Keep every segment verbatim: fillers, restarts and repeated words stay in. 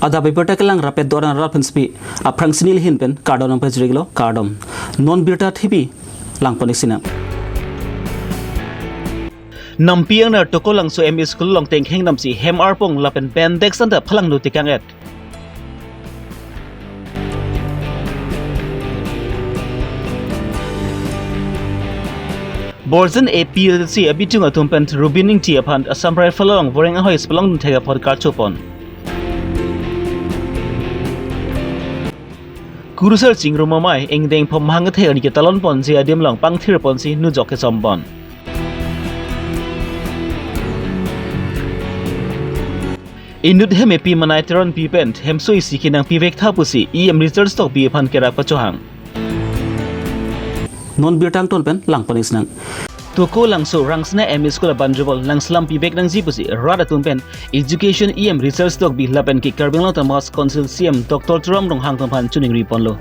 Adap abirta kelang rapet doran rat pensi aphrangsi neli ahin pen kardom nangpajirlo, kardom. Non birta thipi langpon-ik sinang. Nampi angnar Tokolangso M E School along tengkheng damsi hem arpong lapen bench desk anta phalangno tekang-et. Borjan A P H L C abitung atum pen Rubin Ingti aphan Assam Rifle along voreng ahoi si palongdun thek apot karchopon. Kurusar chingrum amei ingdeng phom hang kethe arni ketalon ponji adim along pangthir ponsi nujok kesom pon. Inut hem epi Manai Teronpi pen hemso isi kenangpivek tha pusi E M Richard Tokbi aphan kerak pachohang. Non birta angton pen langpon-ik sinang. Tokolangso Rangsina M E School abanjobol nangselam pivek nangji pusi rat atum pen Education E M Richard Tokbi lapen ke Karbi Anglong Autonomous Council C E M Doctor Tuliram Ronghang atum aphan choningri ponlo.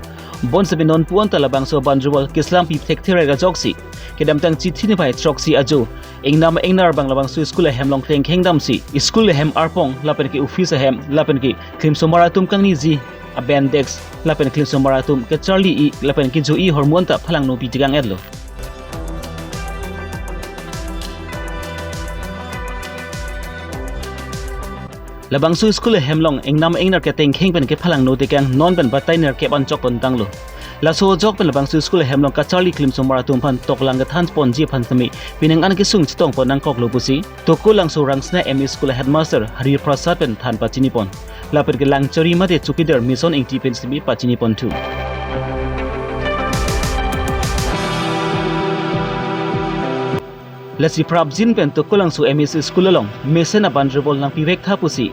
Bonsitame non pu-an ta labangso abanjobol keselam pi thekthe rai ajoksi kedamtang Chithi niphai throksi ajo ingnam ingnar abang labangso school ahem along tengkheng damsi school ahem arpong lapen ke office ahem lapen ke klimsomar atum kangniji abench desk lapen klimsomar atum kacharli-i lapen kejo-i ahormu anta phalangno pi tekang-etlo. Labangso school ahem along ingnam ingnar ketengkheng pen kephalangno tekang non pen batai nerkep an chok pon tanglo. Laso ajok pen labangso school ahem along kacharli klimsomar atum aphan toklang kethan ponji aphan sitame pining an kesung chetong pon nangkoklo pusi Tokolangso Rangsina M E School headmaster Hari Prasad pen than pachini pon. Lapen ke Langchari mate chowkidar Mission Ingti pen sitame pachini ponthu. Lasi prapjin pen Tokolangso M E School along mesen abanjobol nangpivek tha pusi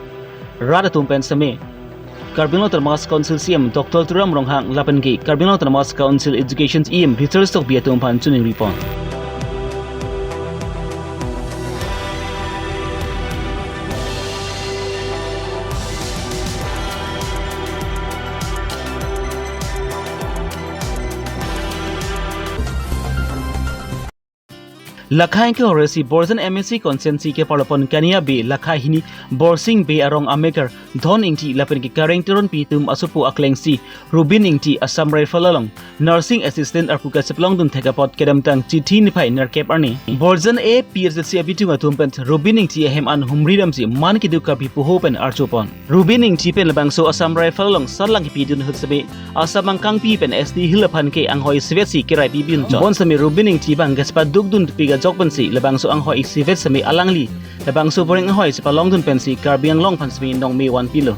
rat atum pen sitame Karbi Anglong Autonomous Council C E M Doctor Tuliram Ronghang lapen ke Karbi Anglong Autonomous Council Education E M Richard Tokbi atum aphan choningri pon. Lakha ingkoi ra isi Borjan M A C constituency keparlopon Kania Bey, lakha hini Borsing Bey arong amekar Dhon Ingti lapen ke Kareng Teronpi atum asopo aklengsi Rubin Ingti Assam Rifle along Nursing Assistant arpu kachepalongdun thek apot kedamtang Chithi niphai nerkep arni Borjan A P H L C abitung atum pen Rubin Ingti ahem an humri damsi man keduk Karbi poho pen archopon. Rubin Ingti pen labangso Assam Rifle along sarlang kepidun ahut sitame Assam angkangpi pen S T Hill aphan ke anghoi isivet si kerai pipidun chot. Bonsitame Rubin Ingti abang kechepadukdunpik ajok pensi labangso anghoi isivet sitame alangli labangso voreng ahoi si palongdun pensi Karbi Anglong aphan sitame nongme vanpilo.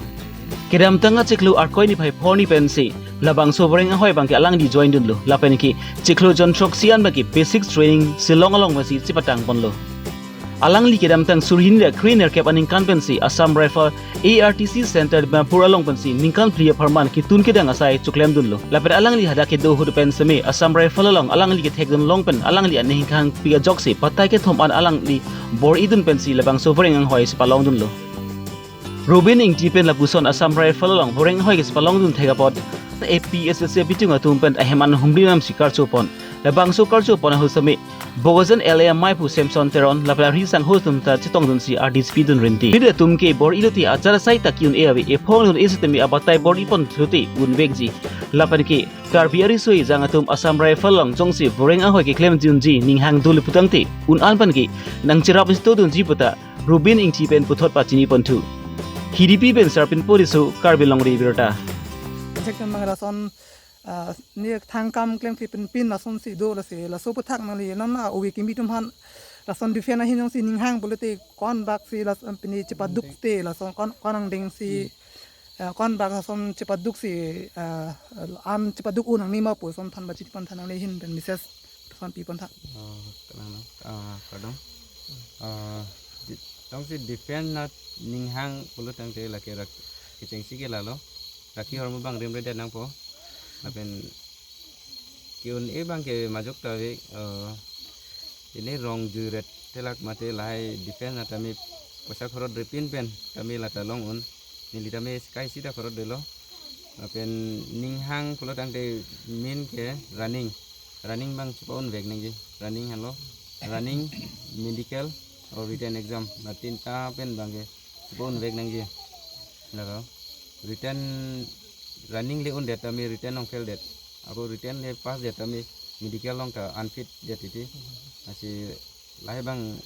Kedamtang achiklo Arkoi niphai phongo arni pensi labangso voreng ahoi abang ke alangli join dunlo. Lapen ke chiklo jon throksi an abang ke basic training Shillong along pensi chepatang ponlo. Alangli kedamtang suri hini ra kre nerkep aningkan pensi Assam Rifle A R T C Center Dimapur along pensi ningkan phli apharman ketun kedang asai choklemdunlo. Lapen alangli hadak kedo ahut pen sitame Assam Rifle along alangli kethekdun long pen alangli aning kehangpi ajoksi batai kethom an alangli bor-idun pensi labangso voreng anghoi si palongdunlo. Rubin Ingti pen lapuson Assam Rifle along voreng ahoi kesi palongdun thek apot A P H L C abitung atum pen ahem an humri damsi karchopon. Labangso karchopon ahut sitame Bokajan L A amei aphu Samson Teron lapen ari sangho atum ta chetongdunsi ardi chepidun rinti. Bida atum ke bor-ilo te achar asai ta ke-un-e ave, ephong un-e sitame abatai bor-ipon lote unvekji. Lapen ke Karbi ariso ejang atum Assam Rifle along jongsi voreng ahoi keklemdunji ninghang dole putangte un-an aphan ke nangcherap isto dunji puta Rubin Ingti pen puthot pachini ponthu. Hidipi pen Sarpinpo Riso, Karbi Longri Abirta. Jek kan mang lason, ah, ne thang kam klemkle pen pin lasonsi do lasi, laso aphuthak nangli non a-ove kimi atum aphan lason defend ahin jongsi ninghang pulote konbak si las, pini chepaduk te lason kon, kon angdeng si, ah, konbak lason chepaduk si, ah, an chepaduk un nangne ma pu lason than pachini pon tha nangli ahin pen message lason pi pon tha. Oh, tenang, no? Ah, kardom. Ah, di-, tongsi defend nat ninghang pulotangte lake rak kechengsi ke lalo. Rakhi ahormu abang rimredet nangpo. Lapen ke-un-e abang ke majok ta ave, eh, ini rong juret telak mate lahai defend nat tame poisa khorot repin pen tame lata long un. Neli tame kaisi ta khorot delo. Lapen ninghang pulotangte main ke running. Running abang chepa-unvek nangji. Running henlo. Running, medical, or written exam. La tinta pen abang ke chepa-unvek nangji. Lalo. written running le undet tame written long fail det. Ako written le pass det tame medical long ta unfit det titi. Lasi lahai abang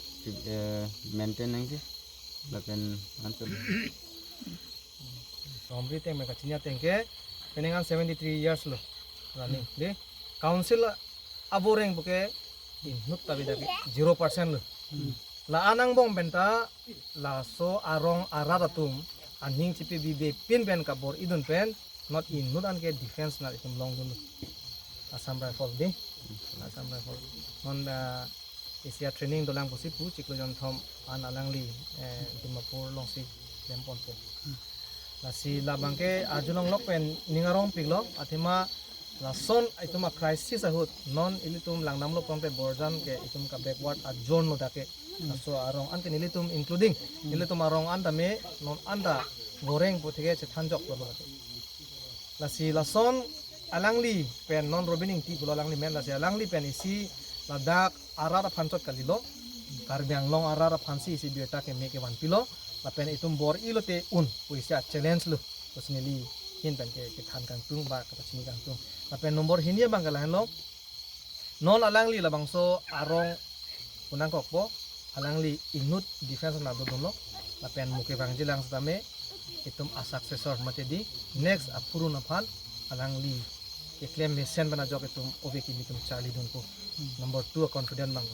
eh, maintain nangji. Lapen answer. Nomri teng me kachini ateng ke penang an seventy three years lo running. Dei, council aboreng puke inut ta bida ke zero percent lo. La anang bom penta laso arong arat atum aning chipi bibe pin pen kabor-idun pen not inut an ke defense na itum longdun. Assam Rifle dei. Assam Rifle. Non ah, isi a training dolang pusi pu chiklo jonthom an alangli eh, Dimapur longsi klem ponpo. Lasi labang ke arjulong lok pen ning arongpiklo athema lason itum a crisis ahut non ilitum langdamlo pon te Borjan ke itum ka backward a zone lo dak ke. Laso arong an ke nelitum including nelitum arong an tame non an ta goreng pu theke chethanjoklo dak ke. Lasi lason alangli pen non Robin Ingti pulo alangli men lasi alangli pen isi ladak arat aphan chot kalilo. Karbi Anglong arat aphansi isi birta keme kevanpilo. Lapen itum bor-ilo te un pu isi a challenge lo. Pusi neli ahin pen ke kethan kangtung ba kapachini kangtung. Lapen number hini abang ke lahenlo. Non alangli labangso arong unang kokpo, alangli inut defense na dodunlo, lapen muke bangji lang setame itum a successor mate dei next aphurun aphan alangli keklem mesen pen ajok itum ove kimi itum charlidunpo. Number two a confident abang.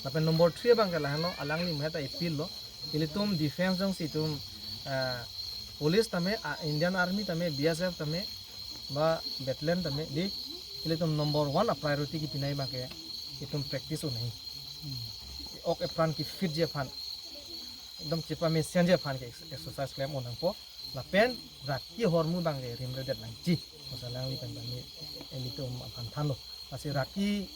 Lapen number three abang ke lahenlo, alangli maheta appeal lo, ilitum defense jongsi itum ah, police tame ah, Indian Army tame B S F tame ba battalion tame dei ilitum number one a priority kipinai abang ke itum practice un nangji. Ok epran kefit ji aphan ekdom chepamesenji aphan ke ex- exercise klem un nangpo. Lapen raki ahormu abang ke rimredet nangji. Masa alangli pen abang ni ilitum aphan thanlo. Lasi raki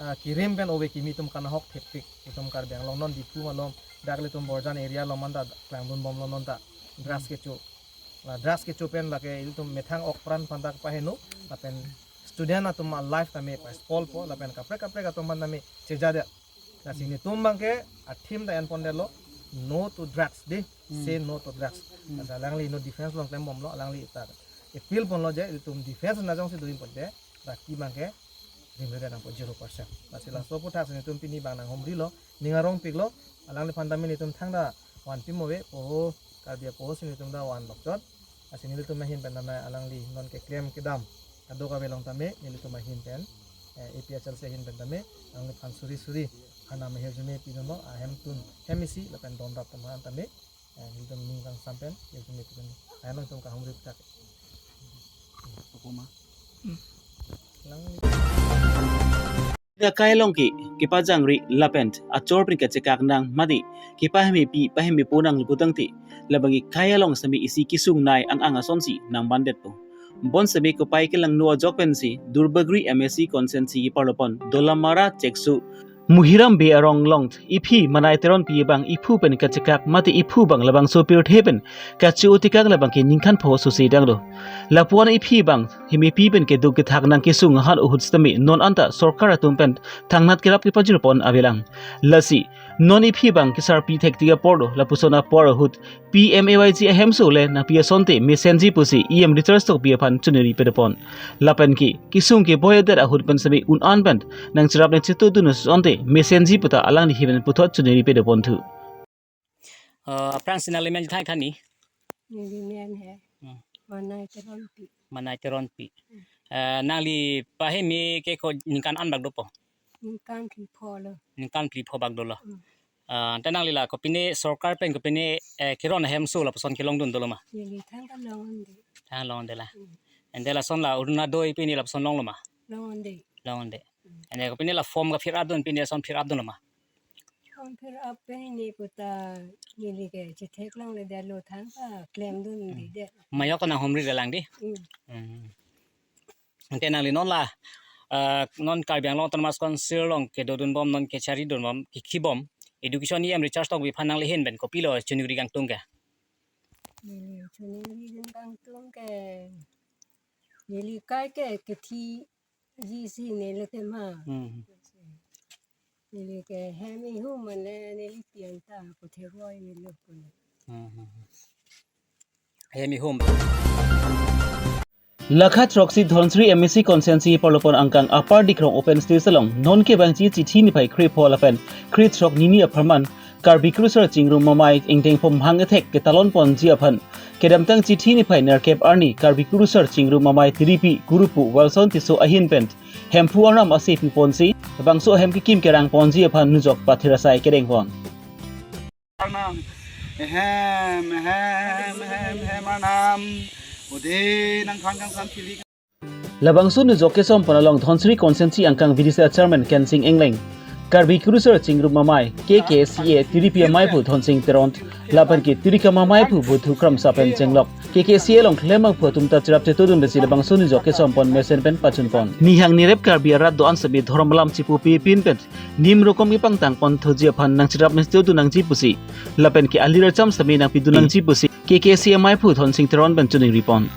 ah, kirim pen ove kimi itum kanahok thepik itum Karbi Anglong non Diphu malom dak ilitum Borjan area along manta klangdun bomlo non ta drugs kecho. La drugs kecho pen lake ilitum methang ok pran aphan ta paheno lapen student atum a life tame pa spoil po lapen kaprek kaprek atum aphan tame chejadet. Lasi netum abang ke a theme ta enpondetlo no to drugs dei. Say no to drugs. Lasi alangli inut defense along klem bomlo alangli ta appeal ponlo je ilitum defense na jongsi doin pote raki abang ke rimredet nangpo zero percent. Lasi laso aphuthak si netum pini abang nanghumrilo, ning arongpiklo, alangliphan tame netum thangta vanpi mo ave, poho, Karbi apoho si netum ta van lokchot. Lasi nelitum ahin pen tame alangli non keklem kedam kadokave along tame nelitum ahin pen eh, A P H L C ahin pen tame alangliphan suri suri hanam ahirjume pidunlo, ahemtun hem isi lapen donrap atum aphan tame eh, nelitum ning kangsam pen hirjume pidun. Ahem nelitum kahumri puthak. Opoma. Lang Akai along ke kepajangri lapen achor pen kachekak nang mate kepahemepi pahemepo nang putangte labang ke akai along seme isi kesung nei ang-ang asonsi nangbandetpo. Bonseme kopai kelangno ajok pensi Duarbagori M A C constituency keparlopon Dolamara Chekso Muhiram Bey arong along iphi Manai Teronpi abang iphu pen kachekak mate iphu abang labangso pirthe pen kache-o tekang labang ke ningkan pho susi danglo. Lapuan iphi abang hemepi pen keduk kethak nang kesung ahan ahut sitame non anta sorkar atum pen thangnat kerap kepajirpon avelang. Lasi non iphi abang kesarpi thektik apor do, lapuson apor ahut P M A Y G ahemso le nangpi asonte mesenji pusi E M Richard Tokbi aphan choningri pedopon. Lapen ke kesung keboyadet ahut pen seme un-an pen nangcherap nangchetudun asonte mesenji puta alangli ahin pen puthot choningri pedoponthu. Uh, aphrangsi nangli men thang thani? Neli men he. Hmm. Manai Teronpi. Manai Teronpi. Hmm. Uh, nangli paheme ke ko ningkan an bak dopo? Ningkan phli pho lo. Ningkan phli pho bak dolo. Hmm. Uh, ante nangli la kopine sorkar pen kopine eh, keron ahemso lapuson kelongdun dolo ma? Neli thang kalong unde. Thang long unde la. Hmm. Ante lason la Orunodoi pine lapuson longlo ma? Long unde. Long unde. Hmm. Ante kopine la form ka fill up dun pine lason fill up dunlo ma? Form fill up pine puta neli ke chetheklongledetlo thangta klemdun dede. Mayok ta nanghumrilelang dei. Hmm. Hmm. Ante nangli non la ah, non Karbi Anglong Autonomous Council along kedodunbom non kecharidunbom kekhibom Education E M Richard Tokbi aphan nangli ahin pen kopilo choningri kangtung ke? Neli choningri kangtung ke neli kai ke kethi ji si neli tema. Hmm. Neli ke hem ihu mane neli pian ta kothek roi neli kone. Hmm, hmm, hmm. Hemi hum. Lakha throksi Dhansiri M A C constituency parlopon angkang Upper Dikrong open stage along non kevangji chithi niphai krepho lapen krethrok nini apharman Karbi Kurusar Chingrum Amei ingdeng phom hang ethek ketalon ponji aphan kedamtang chithi niphai nerkep arni Karbi Kurusar Chingrum Amei tiripi Kurupu Wilson Tisso ahin pen Hemphu arnam ase pu ponsi, bangso ahem kekim kerang ponji aphan nujok pathir asai kedeng pon. Arnam, ehem, ehem, ehem, ehem, arnam. Ode nang khang kang sam chili. Labangso nujok kesom pon along Dhansiri constituency angkang V D C chairman Kensing Engleng, Karbi Kurusar Chingrum Amei, K K C A, tiripi ameiphu Dhonsing Teron, lapen ke tirikam ameiphu Budhu Kramsa pen chenglok. K K C A along klem aphu atum ta cherap chetudun besi labangso nujok kesom pon mesen pen pachun pon. Nihang nirep Karbi arat do-an sitame dhorom alam chipupi pin pen nim rokom kepangtang pon thuji aphan nangcherap mesen dun nangji pusi. Lapen ke alir acham sitame nangpidun nangji pusi. K K C A ameiphu Dhonsing Teron pen choningri pon.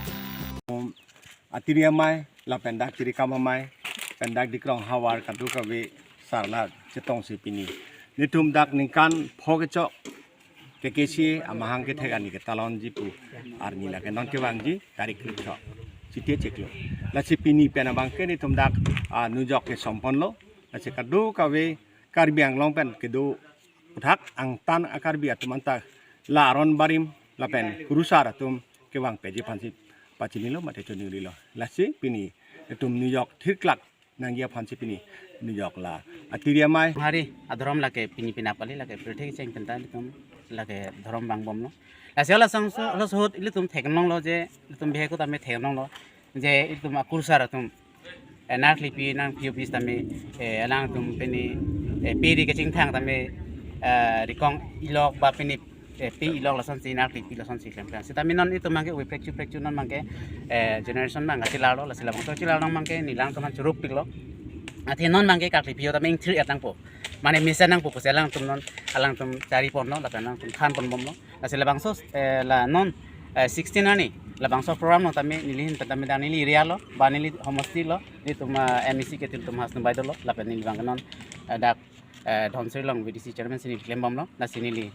Atiri amei, lapen dak tirikam amei, pen dak Dikrong havar kadokave sarla chetongsi pini nelitum dak ningkan pho kechok K K C A amahang kethek arni ketalonji pu arni lake non kevangji tarik krethrok. Chithi chiklo. Lasi pini pen abang ke nelitum dak, ah, nujok kesom ponlo. Lasi kadokave Karbi Anglong pen kedo aputhak angtan a-Karbi atum anta la aron barim lapen kurusar atum kevang peji aphansi pachinilo mate choningrilo. Lasi pini nelitum nujok thirklak nangji aphansi pini nujok la atiri amei. Hari adhorom lake pini penap kali, lake pirthe kecheng pen ta ilitum lake dhorom vangbomlo. Lasi hala sangso, hala sohot ilitum theklonglo je, ilitum bihek tame theklonglo je ilitum akurusar atum, eh, narklipi nangpi-o pi sitame, eh, alangtum pini, eh, piri kachingthang tame, eh, rikong ilok ba pini, eh, pi ilok lasonsi narklipi lasonsi klem klem. Sitame non itum abang ke ui prekchu prekchu non abang ke, eh, generation abang kachelarlo, lasi labangso chelar non abang ke neli alangtum aphan churupiklo. Athe non abang ke karklipi-o tame ingthir-et nangpo. Mane mesen nangpo pusi alangtum non, alangtum chari ponlo, lapen alangtum than ponbomlo. Lasi labangso, eh, la non, eh, sixteen arni labangso program lo tame neli ahin pen tame dak neli area lo, ba neli homosti lo, nelitum, eh, M A C kethe atum Hasnu Baideo lo, lapen neli abang ke non, eh, dak, eh, Dhansiri along V D C chairman si neli klembomlo, lasi neli.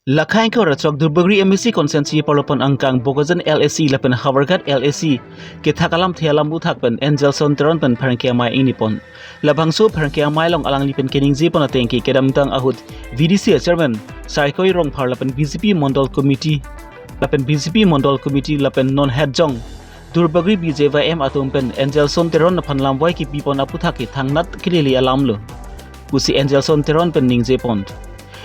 Lakha ingkoi ra throk Duarbagori M A C constituency parlopon angkang Bokajan L A C lapen Howraghat L A C kethak alamthe alam aputhak pen Angelson Teron pen pherangke amei ingni pon. Labangso pherangke amei along alangli pen keningje pon ateng ke kedamtang ahut V D C chairman Saikoi Rongphar lapen B J P Mondol Committee, lapen B J P Mondol Committee lapen non hetjong Duarbagori B J Y M atum pen Angelson Teron aphan lamvoi kepi pon aputhak ke thangnat kelele alam lo pusi Angelson Teron pen ningje pon.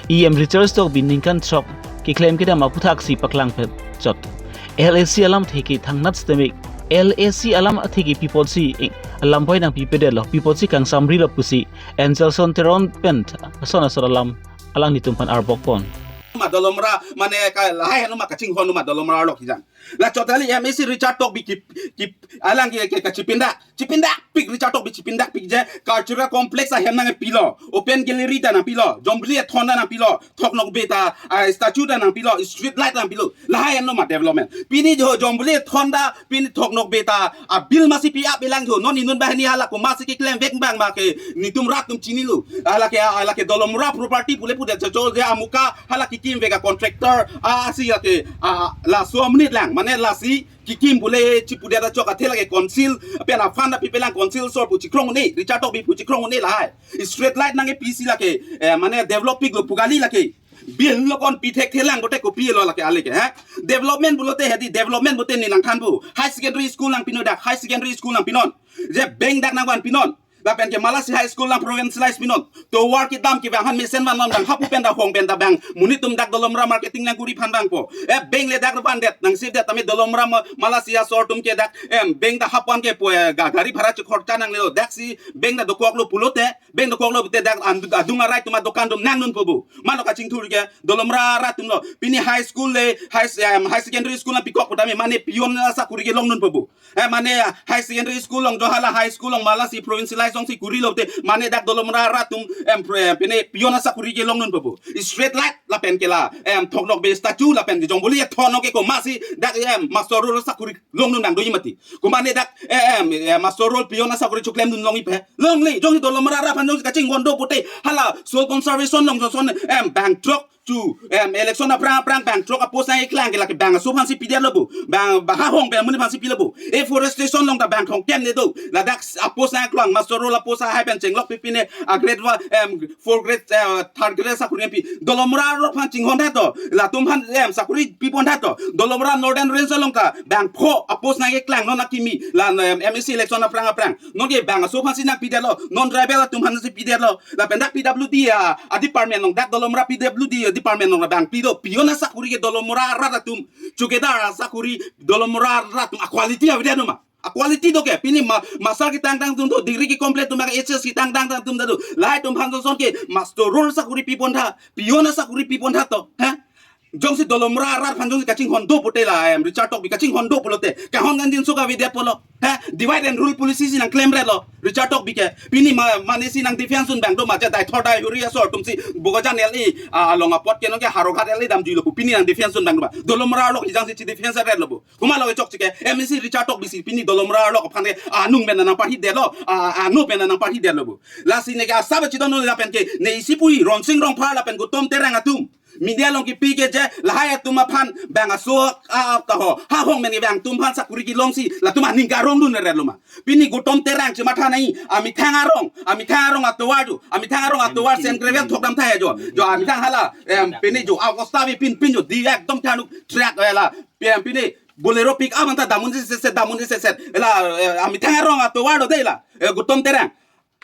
E M Richard Tokbi ningkan throk keklem kedam aputhak si paklang phet chot. L A C alamthe ke thangnat sitame L A C alamthe ke pi apotsi, eh, lamvoi nangpipedetlo, pi apotsi kangsamrilo pusi Angelson Teron pen ason ason alam alanglitum aphan arbok pon. Ma dolomra, mane ka lahai hanu ma kachinghon ma dolomra lo kijang. La chot kali M A C Richard Tokbi ki, ki, alang ke, ke, kachipindak. Chipindakpik, Richard Tokbi chipindakpik je cultural complex ahem nangpilo, open gallery ta nangpilo, Jombuli Athon ta nangpilo, Thoknokbe ta, ah, statue ta nangpilo, street light nangpilo. Lahai anlo ma development. Pini jo Jombuli Athon ta, pini Thoknokbe ta abill masi pi-ap-elang jo. Non inut banghini hala komatsi keklem vek abang ma ke nelitum rat atum chinilo. Hala ke, hala ke dolomra property pule pudet chojol je amuka hala kekim vek a-contractor, ah, si hala ke, ah, laso amonit lang. Mane lasi kekim pule chipudet achok athe lake council pen a-fund apipelang, council asor pu chikrong un-e, Richard Tokbi pu chikrong un-e lahai. Street light nangkepi si lake, eh, mane develop piklo pu kali lake. Bill lo kon pi thekthelang pote kopilo lake ale ke, ha? Development pulote hedi, development pote neli nangthanpo. High secondary school nangpinon dak, high secondary school nangpinon. Je bank dak nangvanpinon. Lapen ke Malasi High School nang provincialize pinon. Tovar kedam kevang aphan mesen vannon abang, hapu pen ta hong pen ta abang monit atum dak dolomra marketing nangkuri aphan abangpo. Eh, bank le dak vandet, nang save det tame dolomra ma-, Malasi asor atum ke dak, em, bank ta hapu an ke po, eh, ga-, gari bhara chekhorcha nanglelo, daksi bank ta dokoklo pulote, bank dokoklo te dak an-, adung arai atum adokan atum nangdunpo bo. Mano kachingthur ke dolomra arat atum lo. Pini high school le, high, em, high secondary school nangpikok pu tame mane peon asakuri ke longdunpo bo. Eh, mane, ah, high secondary school along, jo hala high school along Malasi provincialize alongsi kurilo te, mane dak dolomra arat atum, em, pre-, pine peon asakuri ke longdunpo bo. Street light lapen ke la, em, Thoknokbe statue lapen ke Jombuli Athon ke komatsi dak, em, master roll asakuri longdun nang doji mati. Ko mane dak, eh, em, eh, master roll peon asakuri choklemdun longji pe. Longle, jongsi dolomra arat aphan jongsi kachinghon do pote, hala soil conservation along joson, em, bang throk chu, em, election aphrang aphrang bang throk a-post nangkeklang ke lake bang aso aphansi pidetlo bo. Bang, bang hahong pen amonit aphansi pilo bo. Afforestation along ta bang thomkep ne do. Ladak a-post nangkeklang, muster roll a-post ahai pen chenglok pipi ne a-grade one, em, four grade, eh, third grade sakuri pi. Dolamara arlo aphan chinghon tha to. Latum aphan, em, sakuri pipon tha to. Dolamara Northern Range along ta bang pho a-post nangkeklang non akimi. La, em, M A C election aphrang aphrang. Non ke bang aso aphansi nangpidetlo. Non tribal atum aphansi pidetlo. Lapen dak P W D a, a-department along, dak Dolamara P W D department along bang pi do, peon asakuri ke Dolamara arat atum, chowkidar asakuri Dolamara arat atum a-quality avedet ma? A-quality do ke, pini ma, master ketangtang atum do, degree ke-complete atum ke H S ketangtang atum do. Lahai atum aphan son ke muster roll sakuri pipon tha, peon asakuri pipon tha to, ha? Jongsi Dolamara arat aphan jongsi kachinghon do pute la, em, Richard Tokbi kachinghon do pulote, kahon kangjinso kavedet pulo. Ha? Divide and rule policy si nangklemretlo Richard Tokbi ke. Pini ma, mane si nang-defend un bang do ma, je dai thor dai huri asor atumsi Bokajan L A, a, along apot ke non ke Howraghat L A damjuilo pu. Pini nang-defend un bang do ma? Dolamara arlo ejang si chi-defend retlo bo. Komat lo chokche ke, M A C Richard Tokbi si pini Dolamara arlo aphan ke, a, anung pen nangparhidetlo, a, a, ano pen nangparhidetlo bo. Lasi ne ke asap chidon lapen ke, ne isi puji Ronsing Rongphar lapen Gautam Terang atum media along kipi ke je lahai atum aphan bang aso, a, a, ta ho, hahong pen ke bang atum aphan sakuri kelongsi latum aning karongdunretlo ma? Pini Gautam Terang chematha nangji, amethang arong, amethang arong atovar do, amethang arong atovar Saint Gabriel thok dam tha he jo. Jo amethang hala, em, pini jo, a, Costa bi pin pin jo, di ekdom thanuk truck, eh, la, em, pini Bolero pick up anta damun si set set, damun si set set. La, eh, amethang arong atovar do de la, eh, Gautam Terang.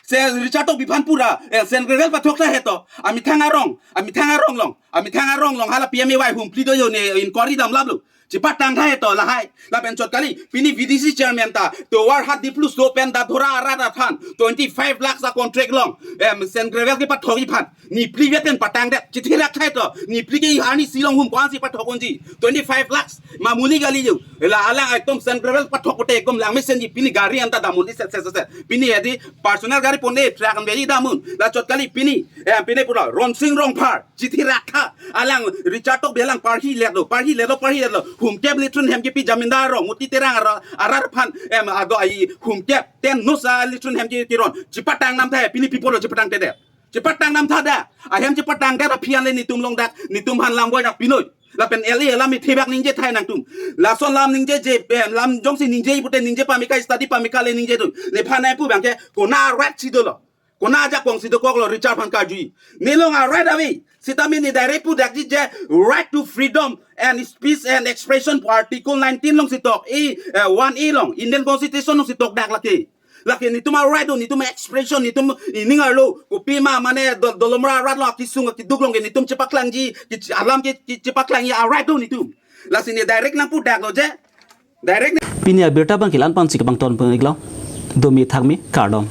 Se Richard Tokbi aphan pura, eh, Saint Gabriel pathok tha he to. Amethang arong, amethang arong along, amethang arong along hala P M A Y Humpli do jo, ne inquiry damlaplo. Chepatang tha he to lahai. Lapen chot kali, pini V D C chairman ta tovar hat Dipluso pen Dadhora arat aphan twenty-five lakhs a-contract along, em, Saint Gabriel kepathokji aphan, ne phli vet pen patangdet, chithi-rak tha he to. Ne phli ke arnisi along hum ko-ansi pathok unji, twenty-five lakhs, mamuli kali jo. La alang ekdom Saint Gabriel pathok pute ekdom lang mesenji, pini gari anta damun si set set set set. Pini edi personal gari pon-e, truck an beri damun. La chot kali pini, eh, pini pura Ronsing Rongphar chithi-rak tha, alang Richard Tokbi alang parhiletlo, parhiletlo, parhiletlo. Humkep litron hem kepi jamindar arong, Moti Terang arat, arat aphan, em, ado ai humkep ten nosa litron hem ke kiron. Chepatang nam tha he, pini pi pulo chepatangtedet? Chepatang nam tha da. Ahem chepatangdet aphi an le netum along dak, netum aphan lam boi dak pinoi. Lapen L A alam ithibak ningje tha he nangtum. Lason lam ningjeje, eh, lam jongsi ningje pute ningje pame ke, study pame ke le ningje do. Nephan nangpu bang ke, kona right si dolo? Kona ajakong si dokoklo Richard aphan karjuji? Ne along a-right ave. Sitame ne direct pudakji je right to freedom and speech and expression pu article nineteen alongsi tok, eh, eh, one A along, Indian Constitution alongsi tokdak lake. Lake netum a-right do, netum expression, netum ining arlo, kopima mane do-, Dolamara arat along akesung akeduk along ke netum chepaklangji, ke-, alam ke, ke chepaklangji a-right do netum. Lasi ne direct nangpudaklo je, direct ne- Pini abirta abang ke la-an pensi kepangton pon-iklo. Domi thakmi, kardom.